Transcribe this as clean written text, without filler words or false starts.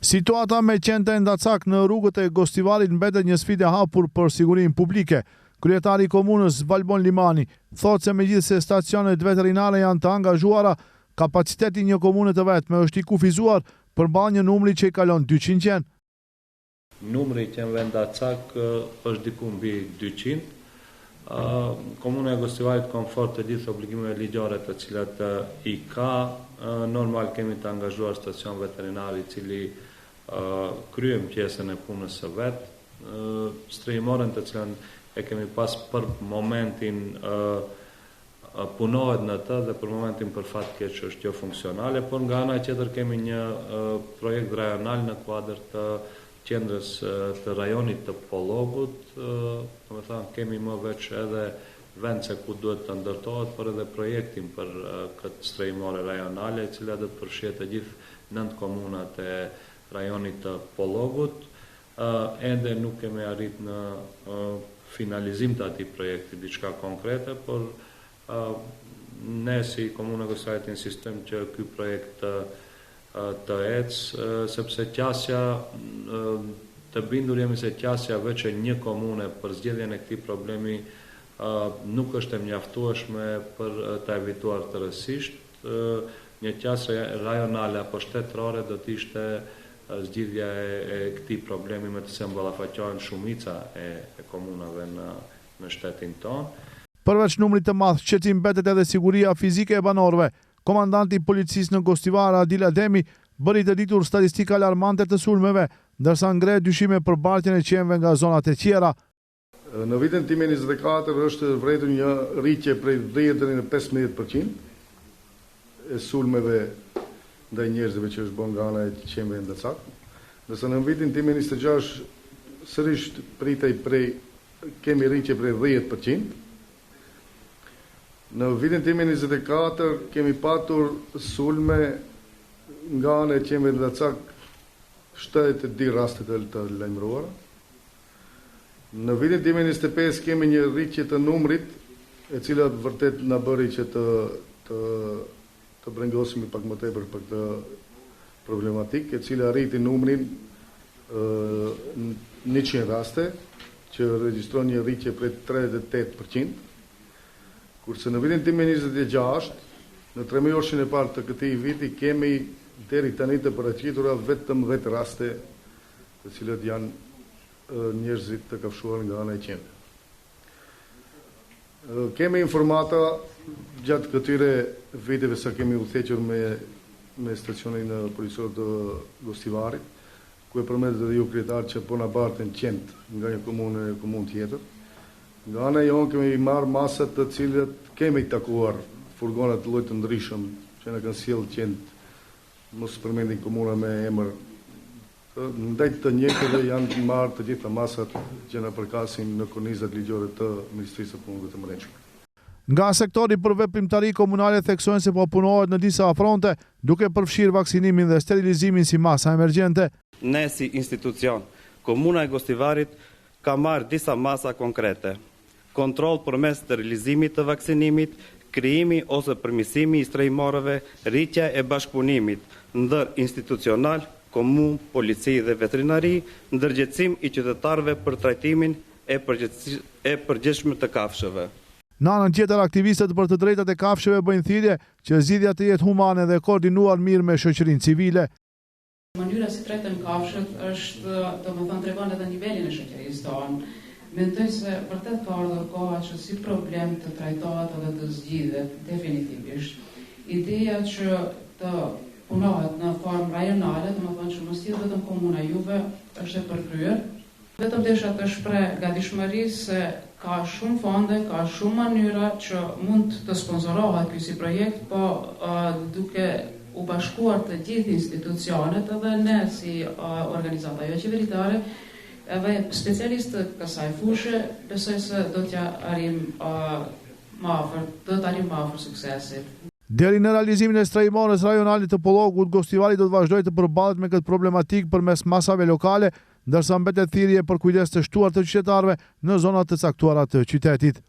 Situata me qentë endacak në rrugët e Gostivarit mbetet një sfidë e hapur për sigurinë publike. Kryetari i komunës, Valbon Limani, thotë se megjithëse stacionet veterinare janë të angazhuara, kapaciteti i një komune të vetme është i kufizuar përballë një numri që i kalon 200 qen. Numri i qenve endacak është diku mbi 200. Komuna e Gostivarit konform të gjithë obligimeve ligjore të cilat i ka, normal kemi të angazhuar stacion veterinar i cili kryen pjesën e punës së vet. Strehimoren të cilën e kemi pas për momentin punohet në të dhe për momentin për fat keq është jo funksionale, por nga ana tjetër kemi një projekt rajonal në kuadër të qendrës të rajonit të Pollogut, domethënë kemi më veç edhe vend se ku duhet të ndërtohet, por edhe projektin për këtë strehimore rajonale, e cila do të përfshijë të gjithë nëntë komunat e rajonit të Pollogut. Ende nuk kemi arrit në finalizim të atij projekti diçka konkrete, por ne si Komuna e Gostivarit insistojmë që ky projekt të të ecë, sepse qasja të bindur jemi se qasja veç e një komune për zgjidhjen e këtij problemi nuk është e mjaftueshme për ta evituar tërësisht. Një qasje rajonale apo shtetërore do të ishte zgjidhja e këtij problemi me të cilën ballafaqohen shumica e komunave në në shtetin tonë. Përveç numrit të madh, shqetësim mbetet edhe siguria fizike e banorëve. Komandanti i policisë në Gostivar, Adil Ademi, bëri të ditur statistika alarmante të sulmeve, ndërsa ngre dyshime për bartjen e qenve nga zonat e tjera. Në vitin 2024 është vërejtur një rritje prej 10 deri në 15% e sulmeve ndaj njerëzve që është bërë nga ana e qenve endacak. Ndërsa në vitin 2026 sërish pritej prej kemi rritje prej 10%. Në vitin 2024 kemi patur sulme nga ana e qenve endacak 72 raste të, të lajmëruara. Në vitin 2025 kemi një rritje të numrit, e cila vërtet na bëri që të të të brengosemi pak më tepër për këtë problematik, e cila rriti numrin 100 raste, që regjistron një rritje prej 38%, kurse në vitin 2026, në tremujorshin e parë të këtij viti kemi deri tani të paraqitura vetëm 10 raste, të cilat janë njerëzit të kafshuar nga ana e qenve. Kemi informata gjatë këtyre viteve sa kemi udhëhequr me me stacionin policor të Gostivarit, ku e përmendët edhe ju kryetar që po na barten qentë nga një komunë në një komunë tjetër. Nga ana jonë kemi marrë masat të cilët kemi takuar furgonat të lloj të ndryshëm që na kanë sjellë qentë, mos përmendim komuna me emër Ndaj të njëjtëve janë marrë të gjitha masat që na përkasin në kornizat ligjore të Ministrisë së Punëve të Brendshme. Nga sektori për veprimtari komunale theksojnë se po punohet në disa fronte, duke përfshirë vaksinimin dhe sterilizimin si masa emergjente. Ne si institucion, Komuna e Gostivarit ka marrë disa masa konkrete. Kontroll përmes sterilizimit të vaksinimit, krijimi ose përmirësimi i strehimoreve, rritja e bashkëpunimit ndërinstitucional, komunë, polici dhe veterinari, ndërgjegjësim i qytetarëve për trajtimin e e përgjegjshëm të kafshëve. Në anën tjetër, aktivistët për të drejtat e kafshëve bëjnë thirrje që zgjidhja të jetë humane dhe koordinuar mirë me shoqërinë civile. Mënyra si trajtojmë kafshët është, domethënë, tregon edhe nivelin e shoqërisë tonë. Mendoj se vërtet ka ardhur koha që si problem të trajtohet edhe të zgjidhet definitivisht. Ideja që të punohet në formë rajonale, domethënë që mos jetë vetëm komuna juve, është e përkryer. Vetëm desha të shpreh gatishmëri se ka shumë fonde, ka shumë mënyra që mund të sponsorohet ky si projekt, po duke u bashkuar të gjithë institucionet edhe ne si organizata joqeveritare, edhe specialistë të kësaj fushe, besoj se do t'ja arrijmë më afër, do të arrijmë më afër suksesit. Deri në realizimin e strehimores rajonale të Pollogut, Gostivari do të vazhdojë të përballet me këtë problematikë përmes masave lokale, ndërsa mbetet thirrje për kujdes të shtuar të qytetarëve në zona të caktuara të qytetit.